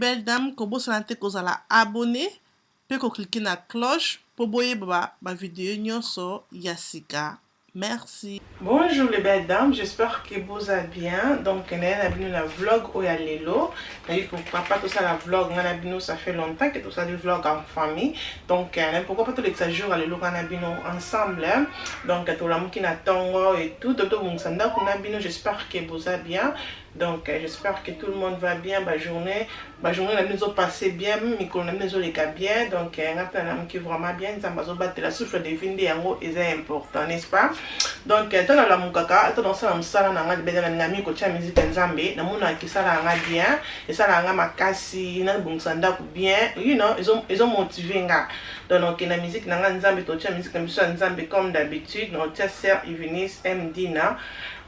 belles dames, kobosana te kozala abonné pe ko cliquer na cloche po boyeba ba video nyonso ya sika. Merci. Bonjour les belles dames, j'espère que boza bien. Donc naye na bino na vlog oyo ya lelo. Nayebi pourquoi pas tosala vlog nga na bino, ça fait longtemps que tosali vlog en famille. Donc pourquoi pas tolekisa jour ya lelo nga na bino ensemble. Donc tolamuki na tongo et tout, donc tobongisa ndako na bino, j'espère que boza bien. Donc j'espère que tout le monde va bien, ba journée na bino ezo passer bien, mikolo na bino ezoleka bien. Donc nga mpe nalamuki vraiment bien, Nzambe azobatela, souffle de vie nde yango eza important, n'est-ce pas? Donc ntango nalamukaka, ata nasala mosala na nga libela, nalinga mingi kotia musique ya Nzambe. Namonaka esalaka nga bien, esalaka nga makasi nabongisa ndako bien, ezomotiver nga. Donc nakokenda musique na nga Nzambe, totia musique na biso ya Nzambe comme d'habitude. Nakotia Sœur Eunice Mdina,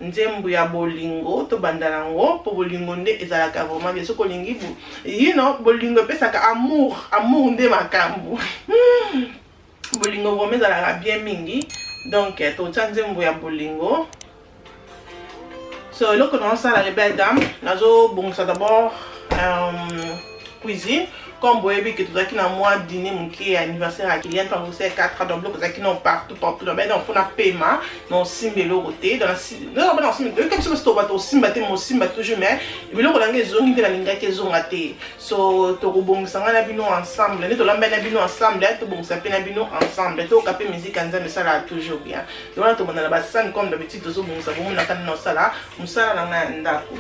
nzembo ya bolingo. Tobanda yango mpo bolingo nde ezalaka vraiment bien. Soki olingi, bolingo epesaka amour, amour nde makambo, bolingo vraiment ezalaka bien mingi. Donc totia nzembo ya bolingo. So eloko naosala, les belles dames, nazobongisa d'abord cuisine. Comme boyebi ke tozalaki na mwa dîner moke ya anniversaire ya Kilian, mpe anniversaire 4 ans. Donc biloko ezalaki non partout partout. Donc bena fona pema na osimba eloko te. Oyoka biso biso bato osimba te, mosimba toujours, mais biloko na ngai ezongi nde nalingaki ezonga te. So tokobongisa ngai na bino ensemble, nde tolambeli na bino ensemble, tobongisa mpe na bino ensemble, toyoka mpe musique ya Nzambe, esalaka toujours bien. Wana tobanda na basani comme d'habitude, tozobongisa bomonaka nde naosala mosala na ngai ya ndako.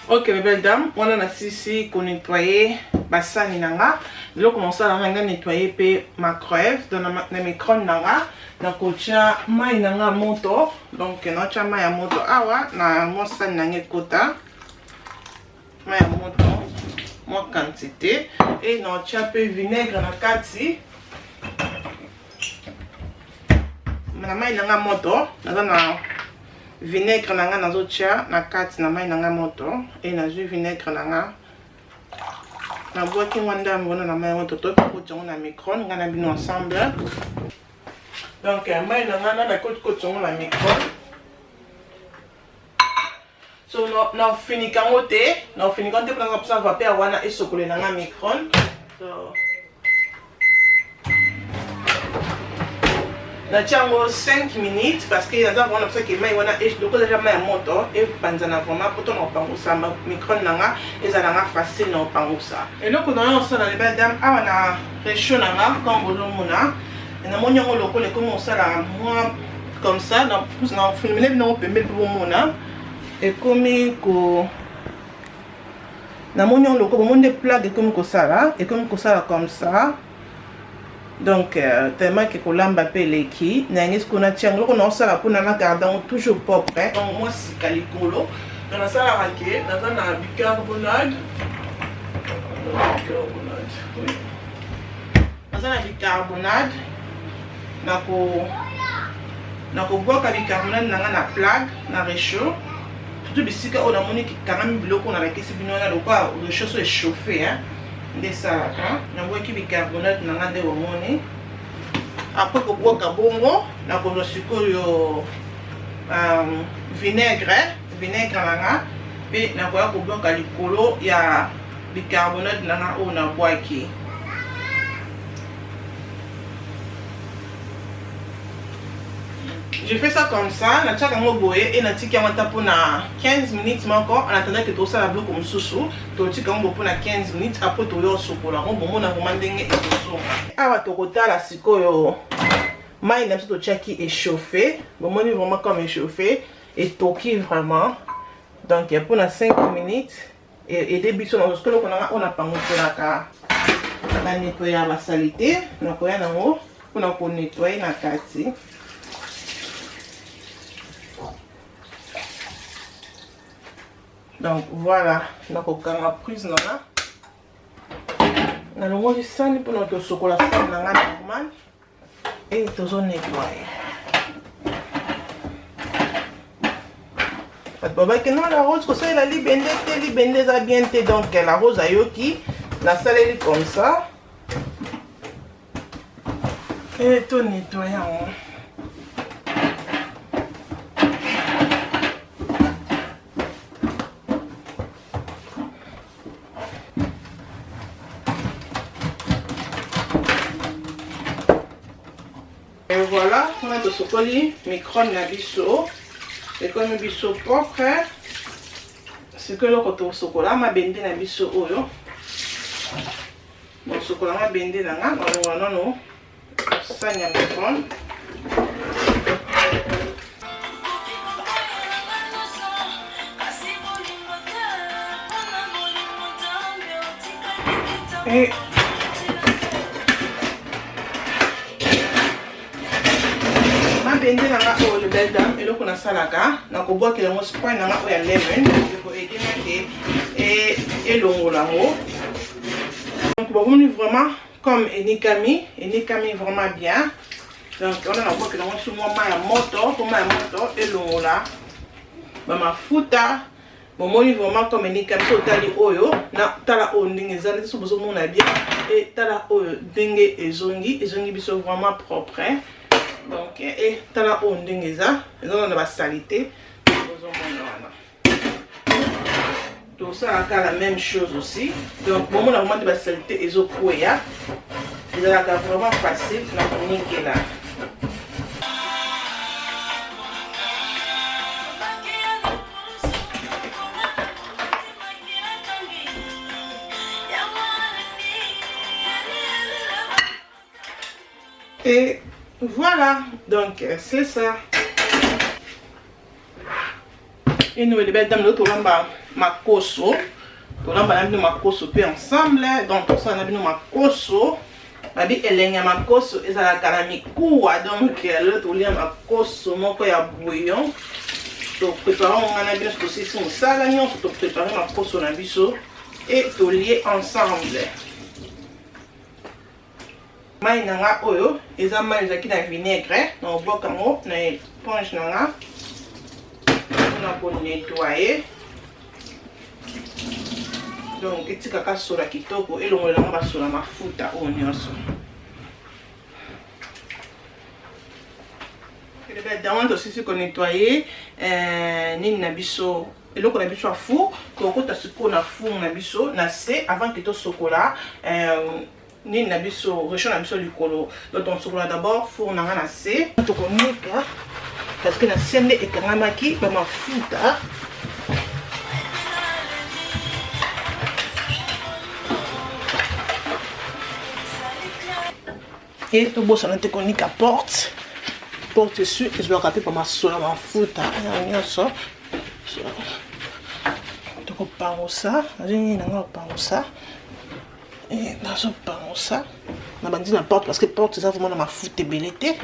Ok les belles dames, wana nasisi konettoyer basani na nga. Biloko mosala nga, nga nettoyer mpe microwave. Donc na micro-ondes na nga, nakotia mai na nga moto. Donc naotia mai ya moto awa na mwa sani na nga, ekota mai ya moto mwa quantité, e naotia mpe vinaigre na kati na mai na nga moto. Naza na vinaigre na nga, nazotia na kati na mai na nga moto. E nazwi vinaigre na nga, nabwaki mwa ndambo wana na mai ya moto. Toki kotia yango na micro-ondes ngai na bino ensemble. Donc mai na nga na nakoti kotia yango na micro-ondes. So naofinika yango te, naofinika yango te mpona mposa vapeur wana esokolela nga micro-ondes. So natia yango 5 minutes parce que naza vraiment na mposa mai wana, lokola eza mai ya moto, epanzana vraiment po ntongo kopangusa micro-ondes na nga ezala nga facile na kopangusa. Eloko na yo osala, les belles dames, awa na réchaud na nga, comme bozomona, namoni yango lokola ekomi kosala mwa comme ça. Na filmer bino pembeni mpo bomona ekomi ko, namoni yango lokola bomoni nde plaque ekomi kosala comme ça. Donc tellement ke kolamba mpe eleki na yango, esiko natia yango. Eloko naosala mpona na garde yango toujours propre, donc mwa sika likolo. Donc nasalaka ke naza na bicarbonate, bicarbonate, oui, naza na bicarbonate. Nakobwaka bicarbonate na nga na plaque na réchaud, surtout bisika oyo namoni kangami biloko nalakisi bino wana. Lokola réchaud so echauffe nde esalaka. Nabwaki bicarbonate na nga nde bomoni. Après kobwaka bongo, nakozwa sikoyo vinaigre na nga mpe nakoya kobwaka likolo ya bicarbonate na nga oyo nabwaki. Je fais ça comme ça, natiaka yango boye e natiki yango ata mpona 15 minutes moko en attendant ke tosala biloko mosusu. Totika yango mpona 15 minutes, après toya osokola yango, bomona vraiment ndenge ekozonga. Awa tokotala sikoyo mai na biso totiaki echauffe. Bomoni vraiment comme echauffe, etoki vraiment. Donc mpona 5 minutes ede biso na sikoyo. Eloko nanga oyo napanguselaka na nettoyer basaleté, nakoya nango mpona konettoyer na kati. Donc voilà, nakokanga prise na nga, nalongoli sani mpona tosokola sani na nga normal e tozonettoyer. Bato babaki non, la Rose, kosalela libende te, libende eza bien te. Donc la Rose ayoki, nasaleli comme ça. E to nettoyer yango. Et voilà, wana tosokoli microne na biso ekomi biso propre. Sikoyo eloko tokosokola mabende na biso oyo, bosokola mabende na nga, nalongola nano sani ya microne. Et mabende na nga oyo, belle dame, eloko nasalaka, nakobwakela yango spray na nga oyo ya lemon, ekoede nga te elongola yango. Donc bomoni vraiment comme enikami, enikami vraiment bien. Donc wana nabwakela yango su mwa mai ya moto, mpo mai ya moto elongola bamafuta. Bomoni vraiment comme enikami. So otali oyo na tala oyo ndenge eza, neti so bozomona bien, e tala oyo ndenge ezongi, ezongi biso vraiment propre. Donc e tala oyo ndenge eza, eza na basalite bozomona wana. Tosalaka la même chose aussi. Donc bomona vraiment nde basalite ezokweya, ezalaka vraiment facile na konikela. Et voilà, donc c'est ça. Et nous, les belles dames, nous tolamba makoso. Tolamba na bino makoso pe ensemble. Donc tosala na bino makoso. Babi elengi ya makoso ezalaka na mikuwa. Donc lelo tolia makoso moko ya bouillon. Toprépare ngo na bino, tosilisi mosala nyonso, toprépare makoso na biso et tolie ensemble. Mai na nga oyo eza mai ezalaki na vinaigre, na obwaka yango na éponge na nga mpona konettoyer. Donc etikaka sola kitoko, elongolela nga basola mafuta oyo nyonso. Wana tosisi konettoyer nini na biso, eloko na biso ya four. Tokota sikoyo na four na biso na se avant ke tosokola nini na biso, réchaud na biso likolo. Donc tosokola d'abord four na nga na se, tokonika parce que na se nde ekangamaki bamafuta. E tobosana te konika porte, porte esu ezwaka mpe bamasola mafuta yango nyonso. Tokopangusa, nazwi nini na nga kopangusa, nazopangusa na bandi na porte parce que porte eza vraiment na mafuta ebele te.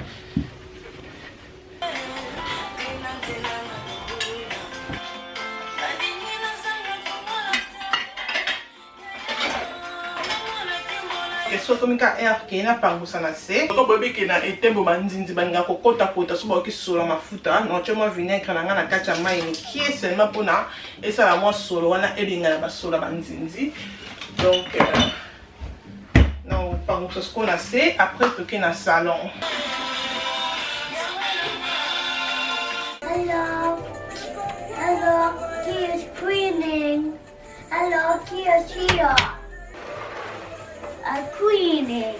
Eso ekomi ka heure ke napangusa na se. Oko boyebi ke na etembo banzinzi balingaka kokotakota, so baoki sola mafuta. Natie mwa vinaigre na nga na kati ya mai mokie seulement mpona esala mwa solo wana, ebengana basola banzinzi. Donc nakopangusa sikoyo na se, après toke na salon. Hello. Hello. He is cleaning. Hello, Kia Kia. A cleaning.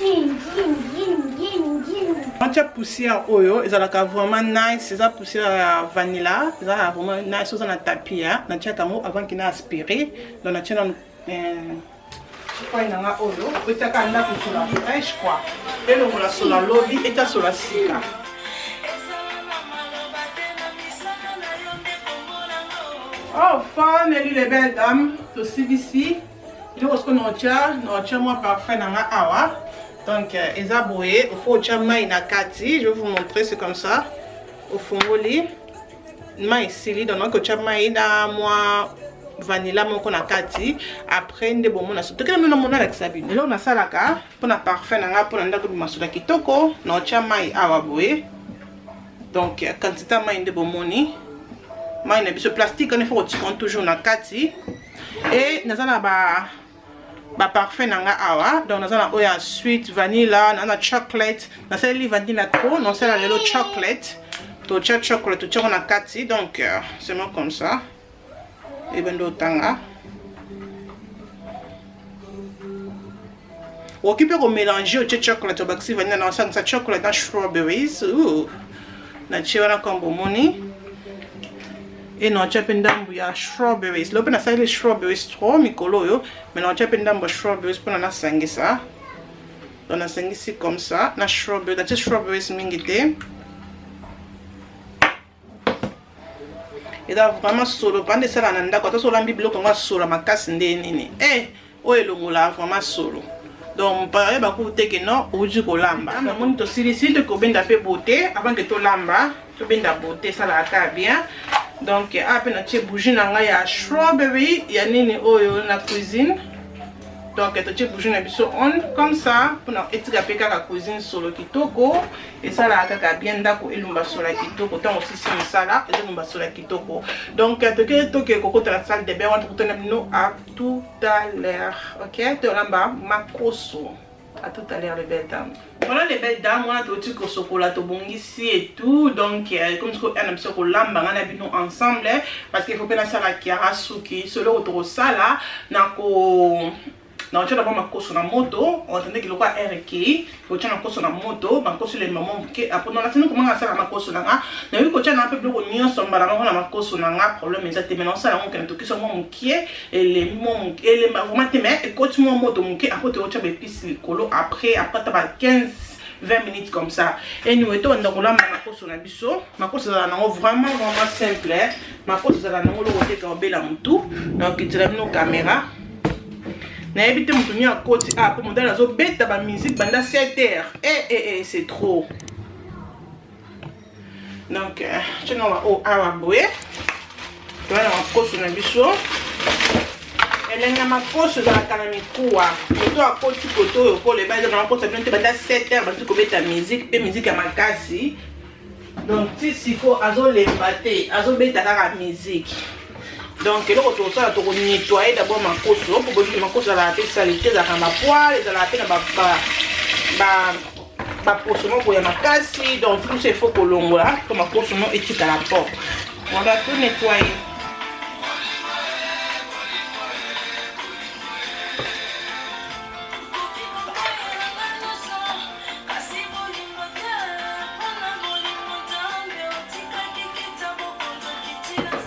Yin, yin, yin, yin, yin. Natia poussière oyo ezalaka vraiment nice, eza poussière ya vanilla, ezalaka vraiment nice. Oza na tapis ya natiaka yango avant kina aspirer. Donc natia nanu spray na nga oyo etiaka ndako sola fraîche quoi, elongola sola lobi, etia sola sika. Oh, finally, les belles dames, tosilisi eloko. Sikoyo naotia mwa parfum na nga awa. Donc eza boye, ofo otia mai na kati, je vais vous montrer, c'est comme ça. Ofongoli, mai esili, donc naoki otia mai na mwa vanilla moko na kati. Après nde bomona so tokende mino mona alakisa bino eloko nasalaka mpona parfum na nga mpona ndako ebima sola kitoko. Naotia mai awa boye. Donc quantité ya mai nde bomoni, mai na biso plastique wana ifo kotika toujours na kati. E naza na ba Ba parfum na nga awa. Donc naza na oyo ya sweet vanilla, na na chocolate. Nasaleli vanilla trop, nasala lelo chocolate. Totia chocolate, totia ngo na kati. Donc c'est moi comme ça. Ebandi otanga. Okoki mpe komélange, otie chocolate, obakisi vanilla, na osangisa chocolate na strawberries. Ooh. Natie wana comme bomoni. E natia mpe ndambu ya strawberries. Lelo mpe nasaleli strawberries trop mikolo oyo, mais natia mpe ndambu ya strawberries mpona nasangisa. Donc nasangisi comme ça na strawberries, natie strawberries mingi te. Eza vraiment solo pande esala na ndako, ata so olambi biloko yango asola makasi nde nini, oyo elongola vraiment solo. Donc mopaya oyeba kutu te ke non outi kolamba. Namoni tosilisi, tokobenda mpe beauté avant ke tolamba, tobenda beauté esalaka kaka bien. Donc awa mpe natie bougie na ngai ya strawberry ya nini oyo na cuisine. Donc totie bougie na biso on comme ça mpona etika mpe kaka cuisine solo kitoko, esalaka kaka bien, ndako elumba solo ya kitoko. Ntango osisi mosala, ezolumba solo ya kitoko. Donc toke kokota na salle de bain wana, tokutana bino à tout à l'heure. Ok, tolamba makoso. À tout à l'heure, les belles dames. Voilà, les belles dames, wana toti kosokola, tobongisi et tout. Donc comme siko na biso kolamba nga na bino ensemble, parce qu'il faut mpe nasala Kiara suki. Solo tokosala na ko na otia d'abord makoso na moto, otandeki lokola air ekei, otia makoso na moto, makoso elemba mwa moke. Apo nasini komanga asala makoso na nga, nayoki kotia na mpe biloko nyonso mbala moko na makoso na nga, problème eza te. Mais naosala yango okende tokisa mwa mokie, elembi mwa moke, elemba vraiment te, mais ekoti mwa moto moke. Apo toyotia baépices likolo après ta ba 15 20 minutes comme ça. Anyway, tobanda kolamba makoso na biso. Makoso ezala nango vraiment vraiment simple, makoso ezala nango loko teka obela motu. Nakitela bino caméra, nayebi te moto nio akoti. Ah, mpo modèle azobeta bamusique banda 7 heures, c'est trop. Donc tiena oyo awa boye, toya na makoso na biso. Elengi ya makoso ezalaka na mikuwa. Moto akoti koto oyo koleba eza na makoso bino te. Banda 7 heures bandi kobeta musique, mpe musique ya makasi. Donc ti siko azolemba te, azobeta kaka musique. Donc eloko tokosala, tokonettoyer d'abord makoso, mpo boyebi makoso ezalaka mpe saleté, ezalaka na bapoils, ezalaka mpe na baposo moko ya makasi. Donc tout ça, il faut kolongola mpo makoso no etikala propre. On va tout nettoyer.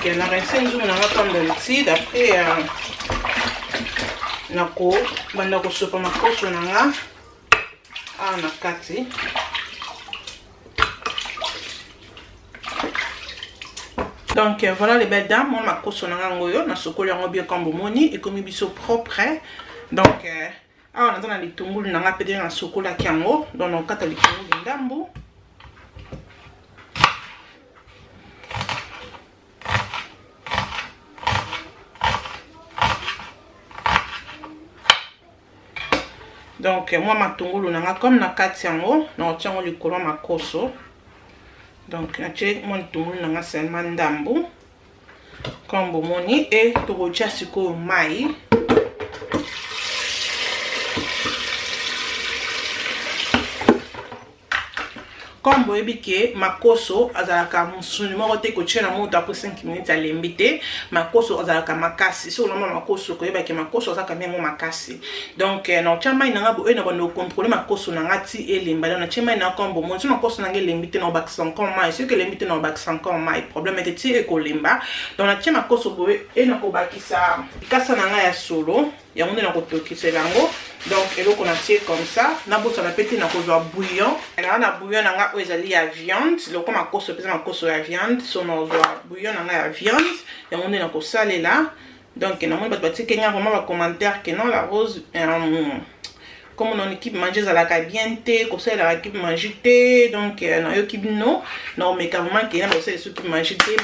Ok, na rincer nzungu na nga comme d'habitude. Après nakobanda kosopa makoso na nga awa na kati. Donc voilà, les belles dames, mwa makoso na nga yango oyo, nasokoli yango bien comme bomoni, ekomi biso propre. Donc awa naza na litungulu na nga mpe deja nasokolaki yango. Donc nakokata litungulu ndambu. Donc mwa matungulu na nga, comme na kati yango, nakotia yango likolo ya makoso. Donc natie mwa litungulu na nga seulement ndambu comme bomoni. E tokotia sikoyo mai. Comme boyebi ke makoso azalaka mosuni moko te kotia na moto après 5 minutes alembi te. Makoso azalaka makasi. Soki olamba makoso, koyeba ke makoso azalaka ndenge makasi. Donc na otia mai na nga boye, na bando kocontrôler makoso na nga ti elemba. Donc natie mai na nga comme bomoni. So makoso na nga elembi te, na obakisa encore mai. Soki elembi te, na obakisa encore mai, problème ete ti ekolemba. Donc natie makoso boye e nakobakisa likasa na nga ya solo, yango nde nakotokisela yango. Donc eloko natie comme ça, nabosana mpe te, nakozwa bouillon naa na bouillon na nga oyo ezali ya viande. Loko makoso mpenza makoso ya viande, so nazwa bouillon na nga ya viande, yango nde nakosalela. Donc namoni bato batiki nga vraiment bacommentaire ke non, La Rose, comme non, cube Maggi ezalaka bien te, kosalelaka cube Maggi te. Donc nayoki bino, naomeka vraiment ke na kosala esu cube Maggi te.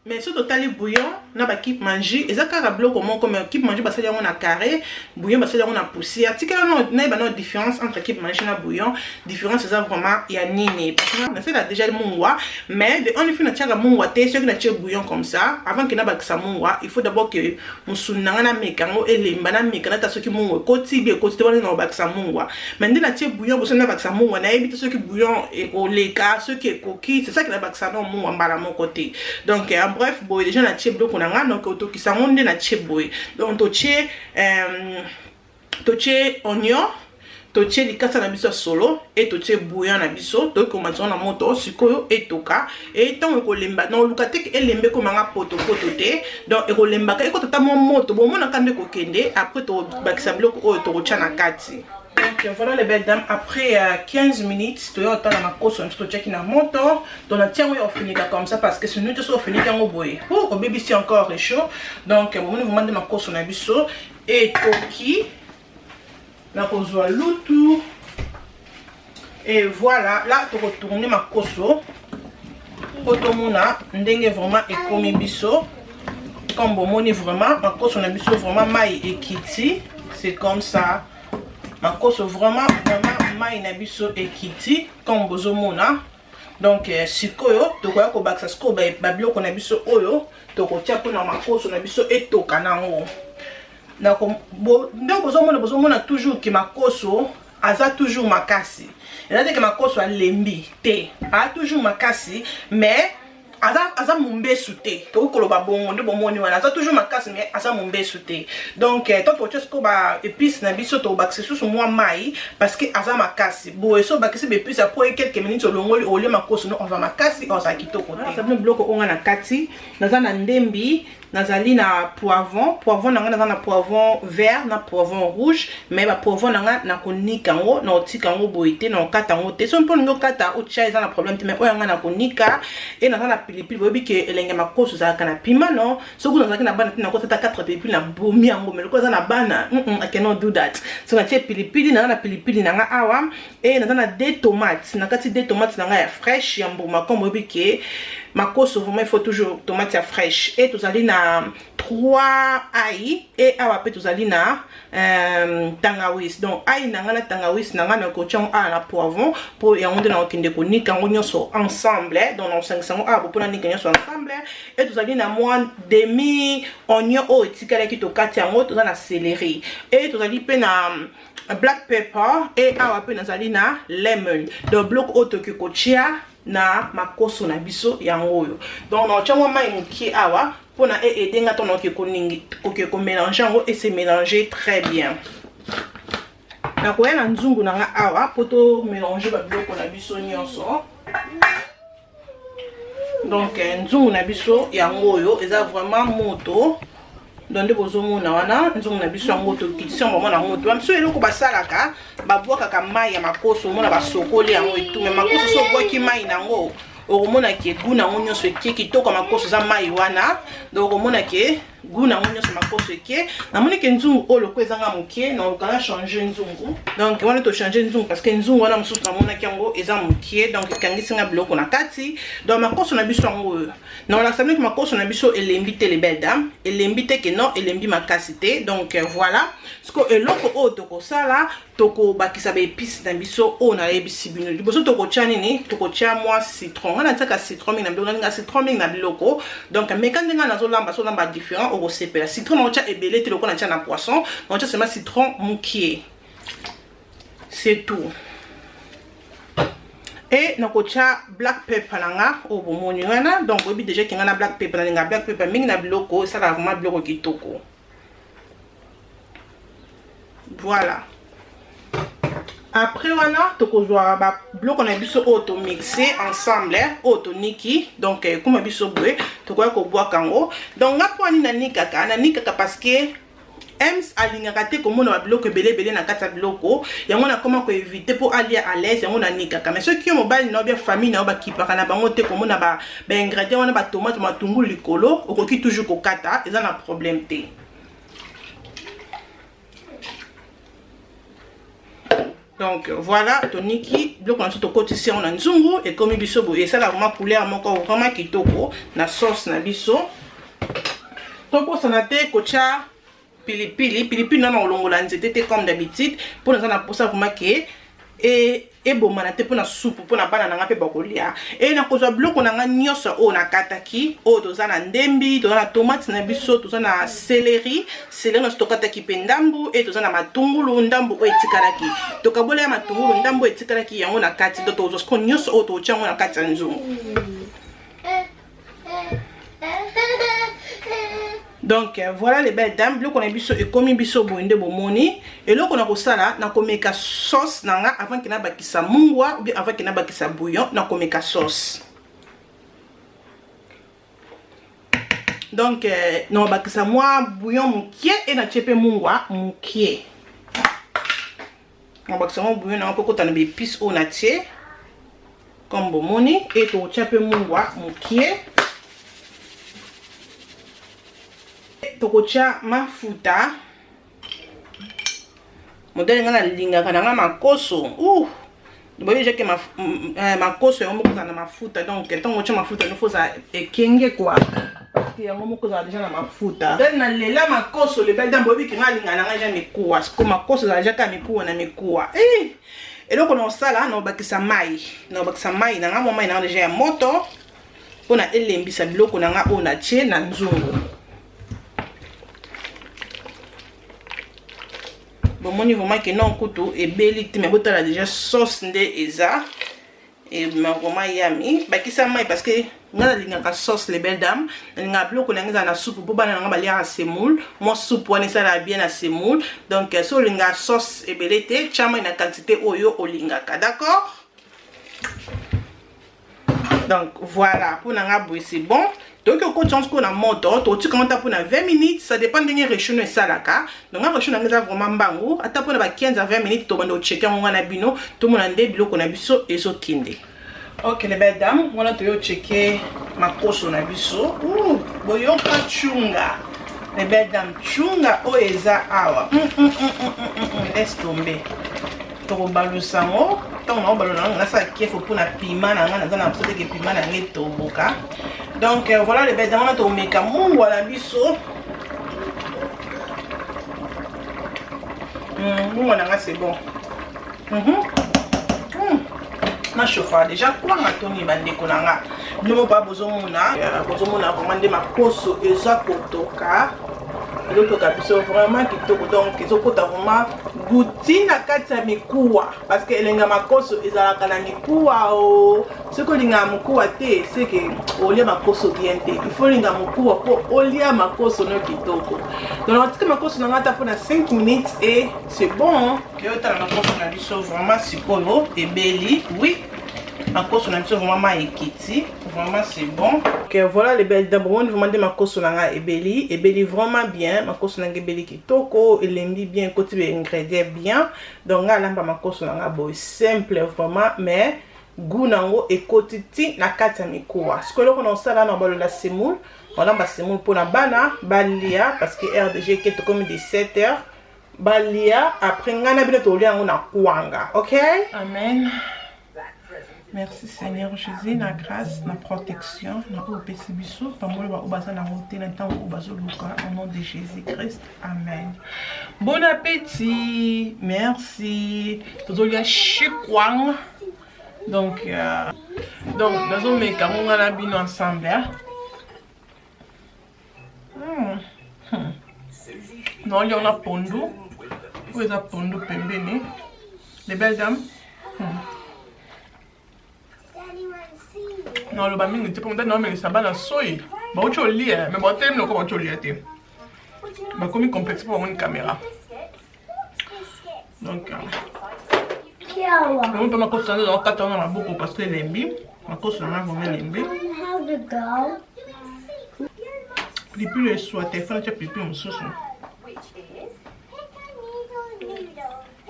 Mais soki totali bouillon na ba cube Maggi, eza kaka biloko moko, mais cube Maggi basali yango na carré, bouillon basali yango na poussière. Tikela no nayeba no différence entre cube Maggi na bouillon. Différence eza vraiment ya nini? Nasala déjà mungwa, mais the only thing natiaka mungwa te soki natie bouillon comme ça. Avant ke nabakisa mungwa, il faut d'abord que mosuni na nga nameka yango, elemba, nameka nata soki mungwa ekoti bi ekoti te, wana na kobakisa mungwa. Mais nde natie bouillon boso, nabakisa mungwa, nayebi te soki bouillon ekoleka, soki ekoki. C'est ça ke nabakisa no mungwa mbala moko te. Donc en bref, boye déjà natie biloko na nga. Donc otokisa yango nde natie boye. Donc totie oignon, totie likasa na biso ya solo e totie bouillon na biso. Tokomata na moto sikoyo, etoka. E ntango ekolemba, na oluka te elembe ekomanga potopoto te. Donc ekolembaka, ekota ta mwa moto, bomonaka nde ekokende. Après tobakisa biloko oyo tokotia na kati. Donc voilà, les belles dames, après 15 minutes, toya otala makoso na biso totiaki na moto. Donc natia yango ya ofinika comme ça, parce que sinon te so ofiniki yango boye, obebisi encore réchaud. Donc bomoni vraiment nde makoso na biso etoki. Nakozwa lutu et voilà, là tokotourne makoso po tomona ndenge vraiment ekomi biso. Comme bomoni, vraiment makoso na biso, vraiment mai ekiti. C'est comme ça, makoso vraiment, vraiment mai na biso ekiti comme bozomona. Donc sikoyo tokoya kobakisa sikoyo babiloko na biso oyo tokotia mpona makoso na biso etoka nango. Ndenge bozomona, bozomona toujours ke makoso aza toujours makasi. Eza te ke makoso alembi te, aza toujours makasi, mais aza mombesu te. Tokoki koloba bongo nde bomoni wana, aza toujours makasi, mais aza mombesu te. Donc to tokotia sikoyo baépice na biso. Tobakisa lisusu mwa mai parce que aza makasi boye. So obakisi baépice, après quelques minutes olongoli, olie makoso no oza makasi, ozala kitoko te. Bino biloko oyo nga na kati, naza na ndembi, nazali na poivron. Poivron na nga, naza na poivron vert na poivron rouge, mais bapoivron na nga nakonika yango, na kotika yango boye te, na kokata yango te. So mpo olingi okata, otya, eza na problème te, mais oyo yanga na konika. E naza na pilipili. Boyebi ke elenge makoso ezalaka na piment, non? Soki nazalaki na bana te, nakotata 4 pilipili na bomi yango, mais lokola eza na bana, I cannot do that. So natie pilipili, naza na pilipili na nga awa. E naza na deux tomates na kati, deux tomates na nga ya fraîche, ya mbuma. Comme boyebi ke makoso vraiment il faut toujours tomate ya fraîche. E tozali na 3 ail. E awa mpe tozali na tangawis. Donc ail na ngai na tangawis na ngai, nakotia yango awa na poivron, mpo yango nde nakokende konika yango nyonso ensemble. Donc nakosangisa yango awa mpona nika nyonso ensemble. E tozali na mwa demi oignon oyo etikalaki, tokati yango. Toza na céleri e tozali mpe na black pepper. E awa mpe nazali na lemon. Donc biloko oyo tokoki kotia na makoso na biso yango oyo. Donc nakotia mwa mai mokie awa mpona eaider nga ntango nakoki komélange yango et se mélanger très bien. Nakoya na nzungu na nga awa mpo tomélange babiloko na biso nyonso. Donc nzungu na biso yango oyo eza vraiment moto. Donc nde bozomona wana, nzungu na biso yango, tokitisi yango vraiment na moto. Bamiso eloko basalaka, babwakaka mai ya makoso. Omona basokoli yango etume makoso. So obwaki mai nango, okomona ke goût nango nyonso eke. Kitoko ya makoso eza mai wana. Donc okomona ke goût nango nyonso makoso eke. Namoni ke nzungu oyo loko ezanga moke, naluka na change nzungu. Donc wana tochange nzungu parce que nzungu wana mosusu namonaki yango eza mokie, donc ekangisi nga biloko na kati. Donc makoso na biso yango oyo. Nakolakisa bino makoso na biso elembi te, les belles dames, elembi te ke non, elembi makasi te. Donc voilà, siko eloko oyo tokosala, tokobakisa baépice na biso oyo nayebisi bino liboso. Tokotia nini? Tokotia mwa citron. Nga natiaka citron mingi na biloko, nalinga citron mingi na biloko. Donc meka ndenge nazolamba, so olamba différent, okosepela. Citron nakotia ebele te lokola natia na poisson, nakotia seulement citron mokie, c'est tout. E nakotia black pepper na nga oyo bomoni wana. Donc boyebi déjà ke nga na black pepper, nalinga black pepper mingi na biloko, esalaka vraiment biloko kitoko. Voilà, après wana tokozwa babiloko na biso oyo tomixe ensemble, oyo toniki. Donc ekoma biso boye, tokoya kobwaka yango. Donc nga mpo ani nanikaka? Nanikaka parce que Ems alingaka te komona babiloko ebele ebele na kati ya biloko. Yango nakoma koéviter mpo alia à l'aise, yango nanikaka. Mais soki yo mobali na yo, bia famille na yo bakipaka na bango te komona baingrédient wana, batomate, matungulu likolo, okoki toujours kokata, eza na problème te. Donc voilà, toniki biloko na biso, tokotisi yango na nzungu, ekomi biso boye, esala vraiment couleur moko vraiment kitoko na sauce na biso. Tobosana te kotya pilipili. Pilipili nana kolongola nzete te comme d'habitude, mpo naza na mposa vraiment ke ebomana te mpona supu, mpona bana na nga mpe bakolia. E nakozwa biloko na nga nyonso oyo nakataki, oyo toza na ndembi, toza na tomate na biso, toza na céleri, céleri nyonso tokataki mpe ndambu, e toza na matungulu ndambu oyo etikalaki, tokabola ya matungulu ndambu oyo etikalaki yango na kati. Donc tokozwa sikoyo nyonso oyo, tokotya yango na kati ya nzungu. Donc voilà les belles dames, biloko na biso ekomi biso boye nde bomoni. Eloko na kosala, nakomeka sauce na nga avant ke nabakisa mungwa ou bien avant ke nabakisa bouillon, nakomeka sauce. Donc nakobakisa mwa bouillon mokie e natie mpe mungwa mokie. Nakobakisa mwa bouillon nango mpo ekota na baépice oyo natie comme bomoni, e tokotia mpe mungwa mokie, tokotia mafuta. Modele ngai nalingaka na ngai makoso, boyebi déjà ke makoso yango moko ezala na mafuta. Donc ntango otia mafuta, il faut ozala ekenge quoi, parce que yango moko ezala déjà na mafuta. Donc nalela makoso, les belles dames. Boyebi ke ngai alingaka na ngai déjà mikuwa. Siko makoso ezala déjà kaka mikuwa na mikuwa. Eloko na osala, na obakisa mai, na obakisa mai na ngai, mwa mai na ngai déjà ya moto, mpona elembisa biloko na ngai oyo natie na nzungu. Bomoni vraiment ke non, kutu ebeli te, mais botala déjà sauce nde eza ebima vraiment yami. Bakisa mai parce que nga nalingaka sauce, les belles dames. Nalingaka biloko na nga ezala na supu, mpo bana na nga baliaka semoule. Mwa supu wana esalaka bien na semoule. Donc so olingaka sauce ebele te, tia mai na quantité oyo olingaka, d'accord? Donc voilà, mpona nga boye c'est bon. Toyoki okotisa sikoyo na moto, totika ngo ata mpona 20 minutes, ça dépend ndenge réchaud no esalaka. Donc nga réchaud na nga eza vraiment mbangu, ata mpona ba 15 à 20 minutes tobanda ochecker yango nga na bino, tomona nde biloko na biso ezokende. Ok les belles dames, wana toyo checker makoso na biso. Boyoka chunga, les belles dames, chunga oyo eza awa. Laisse tomber, tokobalusa yango. Ntango naobalola yango, nasala kefo mpona pima na ngai, naza na posa teke pima na ngai etoboka. Donc voilà les belles dames, wana tokomeka mungwa na biso. Mungwa na ngai c'est bon. Na chauffer déjà kwanga toni. Bandeko na nga, bino moko bozomona, bozomona vraiment nde makoso eza kotoka, ezotoka biso vraiment kitoko. Donc ezokota vraiment goût na kati ya mikuwa, parce que elengi ya makoso ezalaka na mikuwa. O soki olingaka mokuwa te, seke olia makoso bien te. Il faut olinga mokuwa mpo olia makoso no kitoko. Donc natika makoso na nga ata mpona 5 minutes et c'est bon. Toyotala makoso na biso vraiment sikoyo ebeli. Oui, makoso na biso vraiment mai ekiti, vraiment c'est bon. Ok, voilà les belles dames, bomoni vraiment nde makoso na nga ebeli, ebeli vraiment bien. Makoso na nga ebeli kitoko, elembi bien, ekoti ba ingrédient bien. Donc nga alamba makoso na nga boye simple vraiment, mais goût nango ekoti ti na kati ya mikuwa. Sikoyo eloko na osala, na balola semoule, olamba semoule mpona bana balia, parce que rdg ke tokomi de 7 heures, balia. Après ngai na bino tolia yango na kwanga. Ok, amen. Merci Seigneur Jésus na grâce, na protection na oyo opesi biso. Pambola baoyo baza nango te na ntango oyo bazoluka, au nom de Jésus Christ, amen. Bon appétit, merci. Tozolia chikwang. Donc nazomeka ngo nga na bino ensemble. Naolia na pondu oyo eza pondu pembeni, les belles dames. Naloba mingi te mpo motani naomelisa bana soyi. Bauti olia, me batelemi loko bauti olia te, bakomi complexe mpo bamoni caméra. Donc yango mpe makoso na nga, okata wana maboko parce que elembi. Makoso na nga vraiment elembi. Pilipili eswa te, fana tia pilipili mosusu.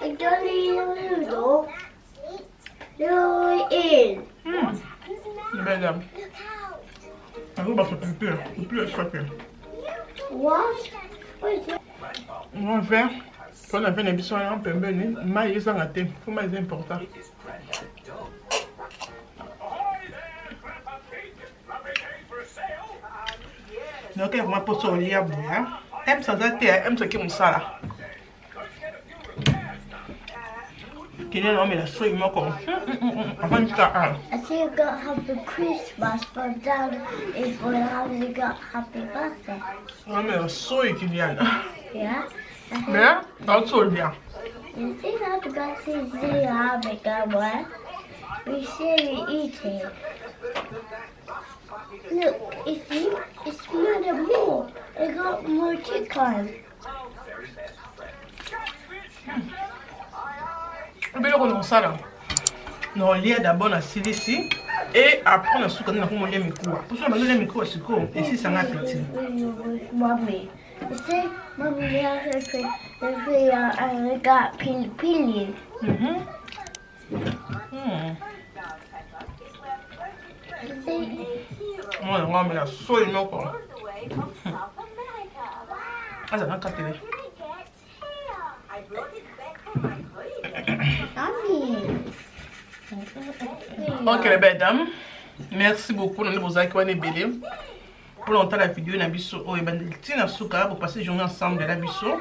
I don't need a noodle. No, in. Bella. Nazo pilipili, pilipili eswa te. What? What's that? Un verre. Mpo na mpe na biso wana pembeni mai ezanga te, mpo mai eza important. Nayoki vraiment mposa olia boya. Ems aza te, Ems ake mosala. Kende na omela soyi moko. Avandi ka a. I see you got happy Christmas, but Dad is going to have you got happy birthday. Omela soyi Kiliana. Yeah. Mais, nauti olia. You see how to go see see how we go where? We see you eating. Look, you see, it's made more. It got more chicken. Biloko na kosala naolia d'abord nasilisi et après na suka nde nakomolia mikuwa mposo na bandolia mikuwa sikoyo esisanga apeti. Mommy, you see, mommy, I got pili pili. You see, Mwana yango amela soi moko aza na katele. Mommy. Ok les belles dames, merci beaucoup na nde bozalaki wana ebele mpona kotala video na biso oyo ebandeli ntina suka, bopasser journée ensemble na biso.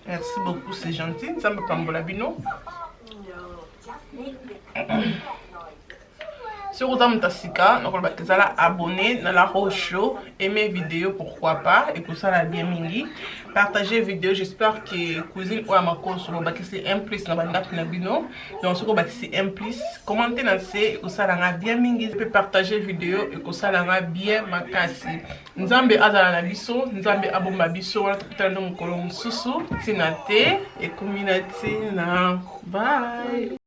Merci beaucoup, c'est gentil. Nzambe pambola bino. Soki oza moto ya sika, nakolobaka ezala abonné na La Rose Show, aimer vidéo, pourquoi pas, ekosala bien mingi, partager vidéo. J'espère que cuisine oyo ya makoso bobakisi un plus na bandako na bino. Donc soki obakisi un plus, commente na se, ekosalanga bien mingi, mpe partager vidéo ekosalanga bien makasi. Nzambe azala na biso, Nzambe abomba biso. Wana tokutana ndo mokolo mosusu. Ntina te ekomi na ntina. Bye.